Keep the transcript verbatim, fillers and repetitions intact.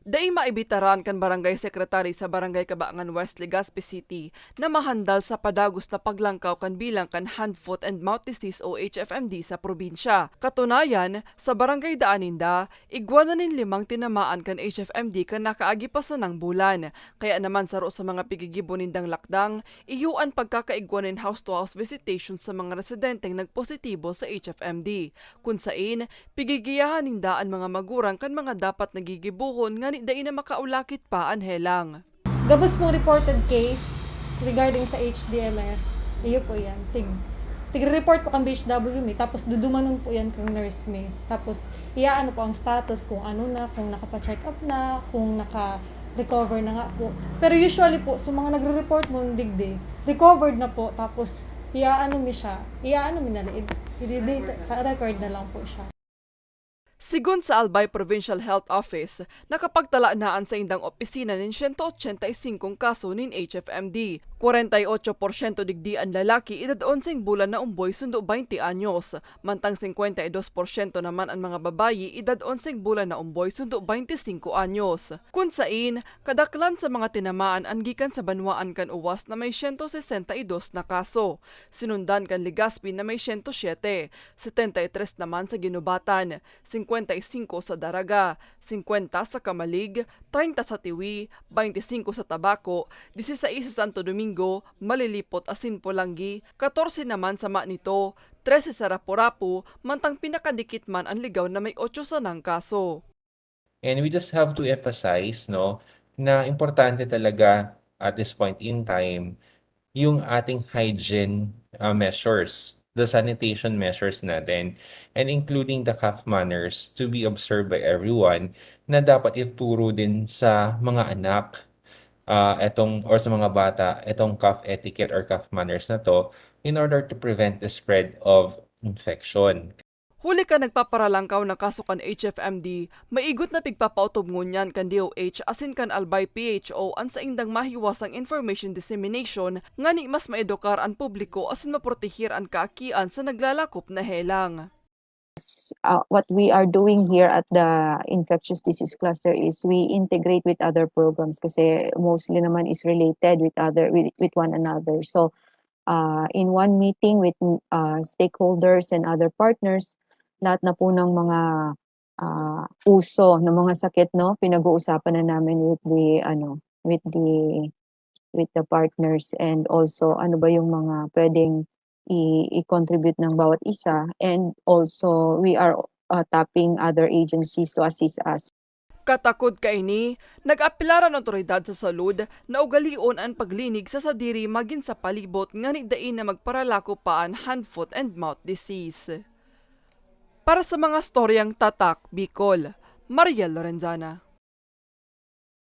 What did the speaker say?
Dai maibitaran kan barangay secretary sa Barangay Cabangan West, Legazpi City, na mahandal sa padagos na paglangkaw kan bilang kan hand, foot, and mouth disease o H F M D sa probinsya. Katunayan, sa barangay daan ninda, igwa na nin limang tinamaan kan H F M D kan nakaagi pa sanang bulan. Kaya naman saro sa mga pigigibo nindang lakdang, iyo an pagkakaigwa nin house-to-house visitation sa mga residenteng nagpositibo sa H F M D. Kun sain, pigigiyahan ninda an mga magurang kan mga dapat na gigibohon ngani dai na makaulakit pa an helang. Gabos pong reported case regarding sa H D M F. Iyo po yan. Tig, tigre-report po kang B H W mi, tapos dudumanon po yan kang nurse mi. Tapos, iyaano po ang status kung ano na, kung nakapa-check up na, kung naka-recover na nga po. Pero usually po, sa mga nagre-report mo, digdi, recovered na po, tapos iyaano mi siya, iyaano mi na liid. Ididi, sa record na lang po siya. Sigon sa Albay Provincial Health Office, nakapagtala na an saindang opisina nin siyento otsenta y singkong kaso nin H F M D. Kwarenta y otso porsyento digdi an lalaki, edad onseng bulan na umboy sundo baynte anyos, mantang singkwenta y dos porsyento naman an mga babayi, edad onseng bulan na umboy sundo baynte singko anyos. Kun sain, kadaklan sa mga tinamaan an gikan sa banwaan kan uwas na may siyento sesenta y dos na kaso, sinundan kan Legazpi na may siyento siyete, setenta y tres naman sa Guinobatan, singkwenta y singko sa Daraga, singkwenta sa Camalig, treinta sa Tiwi, baynte singko sa Tabaco, disisais sa Santo Domingo, Malilipot asin Polangui, katorse naman sa Manito, trese sa Rapu-Rapu, mantang pinakadikit man an Ligao na may otso sanang kaso. And we just have to emphasize, no, na importante talaga at this point in time yung ating hygiene, ah, measures, the sanitation measures natin, and including the cough manners to be observed by everyone, na dapat ituro din sa mga anak, ah, etong, or sa mga bata, etong cough etiquette or cough manners na 'to in order to prevent the spread of infection. Huli kan nagpaparalangkaw na kaso kan H F M D, maigot na pigpapautob ngunyan kan D O H asin kan Albay P H O an saindang mahiwasang information dissemination ngani mas maedukar an publiko asin maproteher an kaakian sa naglalakop na helang. Uh, what we are doing here at the infectious disease cluster is we integrate with other programs kasi mostly naman is related with other with, with one another. So uh, in one meeting with uh, stakeholders and other partners, lahat na po ng mga uh, uso ng mga sakit, no, pinag-uusapan na namin with the ano with the with the partners, and also ano ba yung mga pwedeng i- i-contribute ng bawat isa, and also we are uh, tapping other agencies to assist us. Katakod kaini, nag-apelar an awtoridad sa salud na ugalion an paglinig sa sadiri magin sa palibot ngani dai na magparalako pa an hand, foot and mouth disease. Para sa mga storyang Tatak Bicol, Mariel Lorenzana.